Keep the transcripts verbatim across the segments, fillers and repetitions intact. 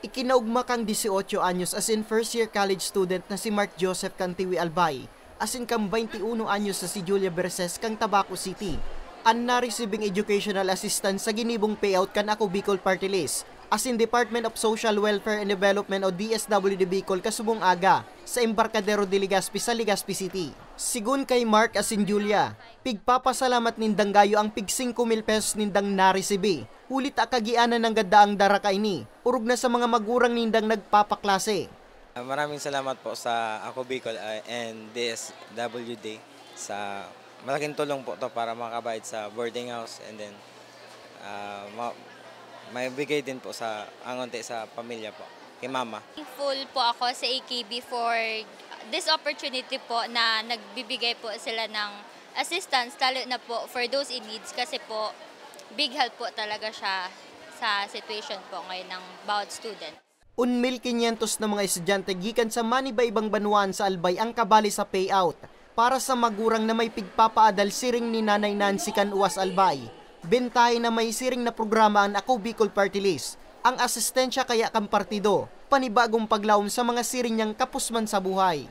Ikinaugma kan dieciocho anyos asin first year college student na si Mark Joseph kan Tiwi, Albay, asin kan bainti uno anyos na si Julia Berses kan Tabaco City, an naresibing educational assistance sa ginibong payout kan Ako Bicol Party List asin Department of Social Welfare and Development o D S W D Bicol kasubong aga sa Embarcadero de Legazpi sa Legazpi City. Sigon kay Mark asin Julia, pigpapasalamat nindang gayo ang pig singko mil pesos nindang naresibi, huli ta kagianan nanggad daang dara kaini, orog na sa mga magurang nindang nagpapaklase. Ah, maraming salamat po sa Ako Bicol, ah, and D S W D sa malaking tulong po 'to para makabayad sa boarding house and then, ah, ma maibigay din po sa ang onti sa pamilya po, kay mama. Thankful po ako sa A K B for this opportunity po na nagbibigay po sila ng assistance, lalo na po for those in needs kasi po big help po talaga siya sa situation po ngayon ng bawat student. Un mil quinientos na mga estudyante gikan sa maniba-ibang banwaan sa Albay ang kabali sa payout para sa magurang na may pigpapaadal, siring ni Nanay Nancy kan Uwas, Albay. Bentahe na may siring na programa an Ako Bicol Party List, ang asistensya kaya kan partido, panibagong paglaom sa mga siring niyang kapusman sa buhay.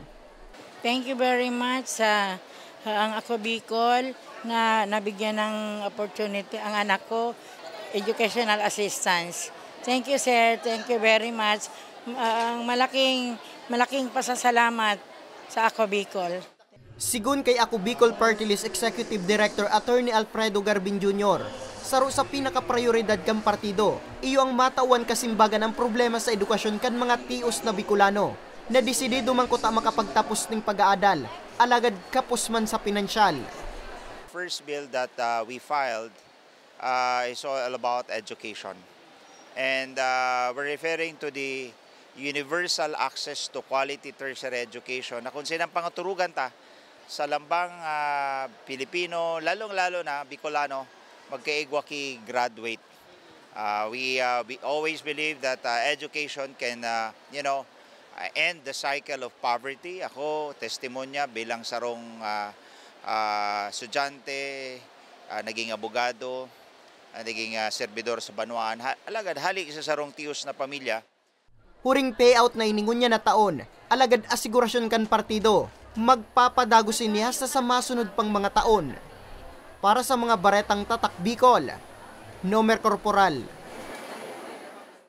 Thank you very much sa, sa ang Ako Bicol na nabigyan ng opportunity ang anak ko, educational assistance. Thank you, sir. Thank you very much. Ang malaking, malaking pasasalamat sa Ako Bicol. Sigon kay Ako Bicol Party List Executive Director Attorney Alfredo Garbin Junior, saro sa pinakaprayoridad kan partido, iyo ang matawan kasimbagan ang problema sa edukasyon kan mga tios na Bicolano na desidido man kuta makapagtapos ning pag-aadal, alagad kapos man sa pinansyal. First bill that uh, we filed uh, is all about education. And uh, we're referring to the universal access to quality tertiary education na kung sinang pangaturugan ta sa lambang uh, Pilipino, lalong-lalo na Bicolano, magkaigwa ki graduate. Uh, we, uh, we always believe that uh, education can, uh, you know, uh, end the cycle of poverty. Ako, testimonya bilang sarong uh, uh, estudyante, uh, naging abogado, uh, naging uh, serbidor sa banwaan. Ha, alagad hali sa sarong tios na pamilya. Huring payout na ini ngunyan na taon, alagad asigurasyon kan partido, magpapadagos ini hasta sa masunod pang mga taon. Para sa mga baretang Tatak Bicol, Nomer Corporal.